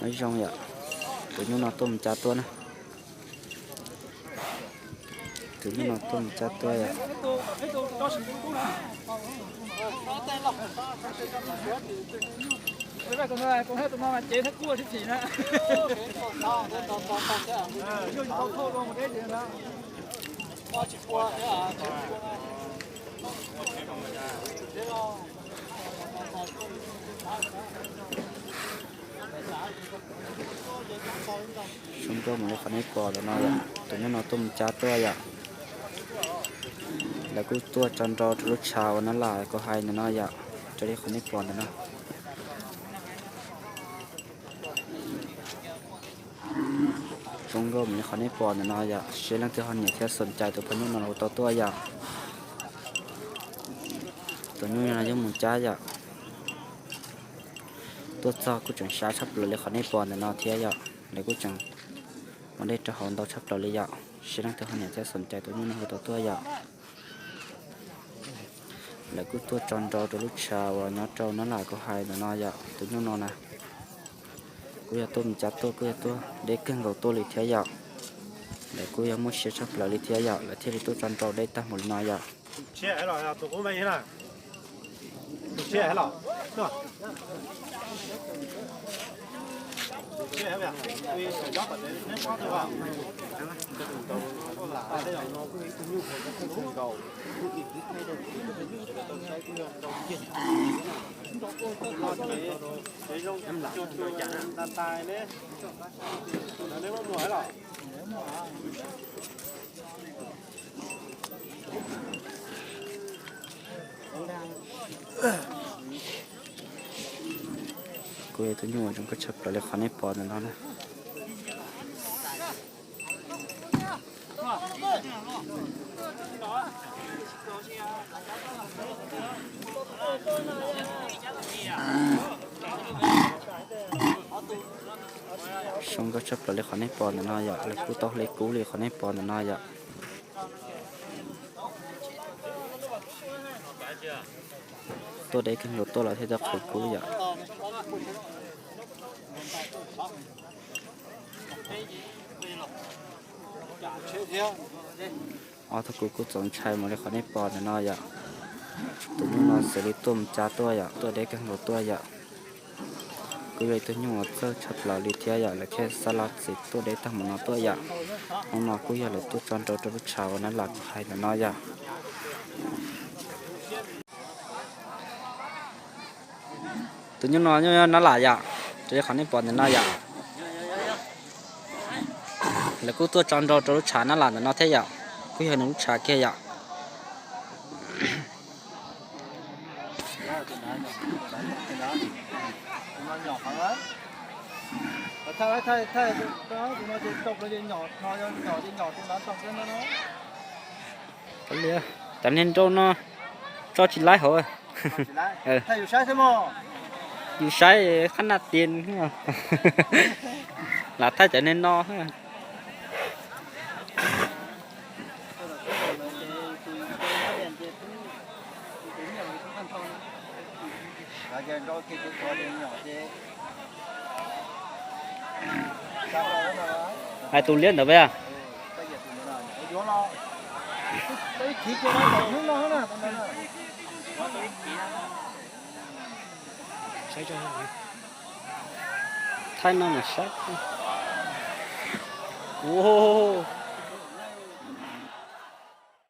Nyob zoo yom, tus nyuj no tuaj mus cab tuaj na. Tus nyuj no tuaj mus cab tuaj yom. Zoo nkauj mus li qhov nej pom ntawm no yom, tus nyuj no tuaj mus cab tuaj yom. Lawv kuj tuaj tso nrau rau lub tshav uas nab lam kuv hais ntawm no yom, raws li qhov nej pom ntawm no. Zoo nkauj mus li qhov nej pom ntawm no yom, seb leej twg ho nyiam thiab xom cai tus phooj ywg no los hu tau tuaj yom. Tus nyuj no yeej mus cab yom. Tuaj txog kuj tseem sab tshaj plaws li qhov nej pom ntawm no thiab yom. Lawv kuj tseem ua dej rau hauv ntau tshaj plaws li yom, seb leej twg ho nyiam thiab xom cai tus nyuj no hu tau tuaj yom. Lawv kuj tuaj tso nrau rau lub tshav uas nyob rau nab lam kuv hais ntawm no yom. Tus nyuj no na, kuj yog tuaj mus cab tuaj, kuj yog tuaj deb kawg nkaus tuaj li thiab yom. Lawv kuj yog muaj siab tshaj plaws li thiab yom, lawv thiaj li tuaj tso nrau deb tag mus li no yom. Kuj yog tus nyuj uas zoo nkauj tshaj plaws li qhov nej pom ntawm no na. Zoo nkauj tshaj plaws li qhov nej pom ntawm no yom, lawv kuj tau hle kub li qhov nej pom ntawm no yom. Tuaj deb kawg nkaus tuaj los thiaj tau qhwv kub yom. Ob tug kub kuj txaus ntshai mus li qhov nej pom ntawm no yom. Tus nyuj no xws li tuaj mus cab tuaj yom, tuaj deb kawg nkaus tuaj yom. Kuj yog ib tug nyuj uas txawj tshaj plaws li thiab yom, lawv thiaj xa laj txim tuaj deb tag mus no tuaj yom. Hnub no kuj yog lawv tuaj tso nrau rau lub tshav uas nab lam kuv hais ntawm no yom. Tus nyuj no nyuj nab lam yom, raws li qhov nej pom ntawm no yom. Lawv kuj tuaj tso nrau rau lub tshav nab lam ntawm no thiab yom, kuj yog nws lub tshav kiag yom. Cov niag nrau no tso tsis laib hauv. Yus saib qhab naj tis, lam thaij cov niag no. Hais tus liab ntawd a. Thaij no mas saib. Ua,